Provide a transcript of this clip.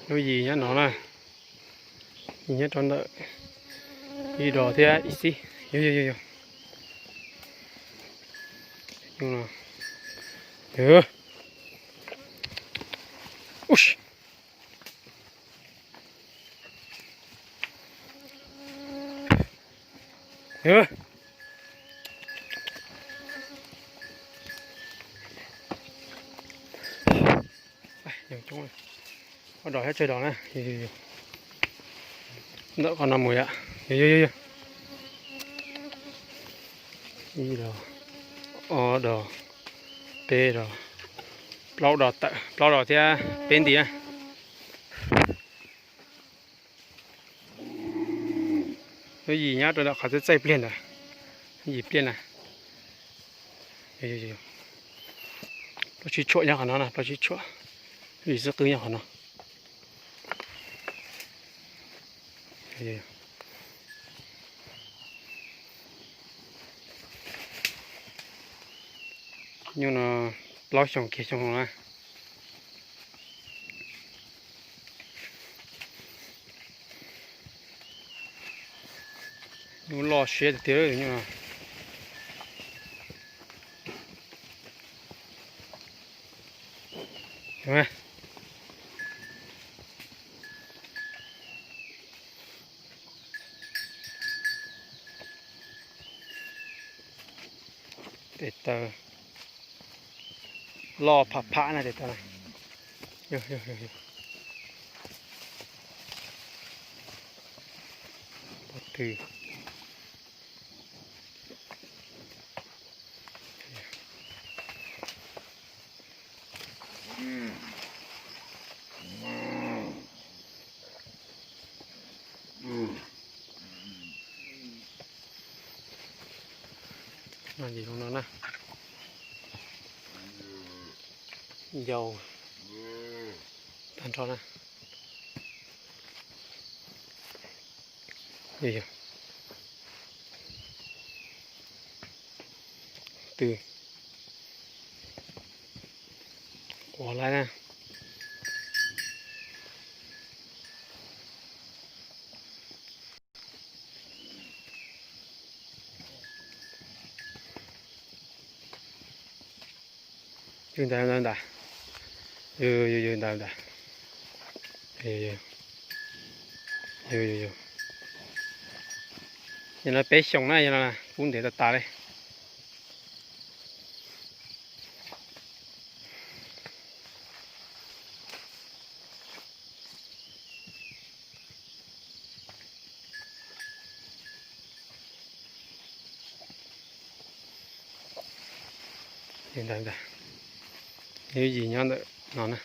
Lub yim nyob no na, yim nyob rau ntawm ib dos thiab ib xib. Yog, yog, yog, yog. Yog no. Yog. Ub. Yog. Ob dos thiab tsawg dos na. Ntawm qhov no mus yom. Yog, yog, yog, yog. Ib dos, ob dos, peb dos, plaub dos tawm, plaub dos thiab peb nti na. Lub yim nyob rau ntawm qhov txaij txaij pliag ntawd, yim pliaj na. Plaub tsib tshuam nyob qhov no na, plaub tsib tshuam. Lub yim xub qwb nyob qhov no. Nyuj no plaub xyoos kiag xyoo no na. Nyuj loj siab tiag tiag nyuj no. Tes taw loj pham pham na tes taw na. Yog, yog, yog, yog. Pob tw. No ces zoo no na. Yau tag nrho na. Yog, yog. Tw quav laib na. Yog ntawd ntawd ntawd. Yog, yog, yog ntawd ntawd. Yog, yog, yog. Yog no peb xyoos na, yog no kub ntev tas tas li. Ntawd ntawd, yus yim nyob ntawm no na.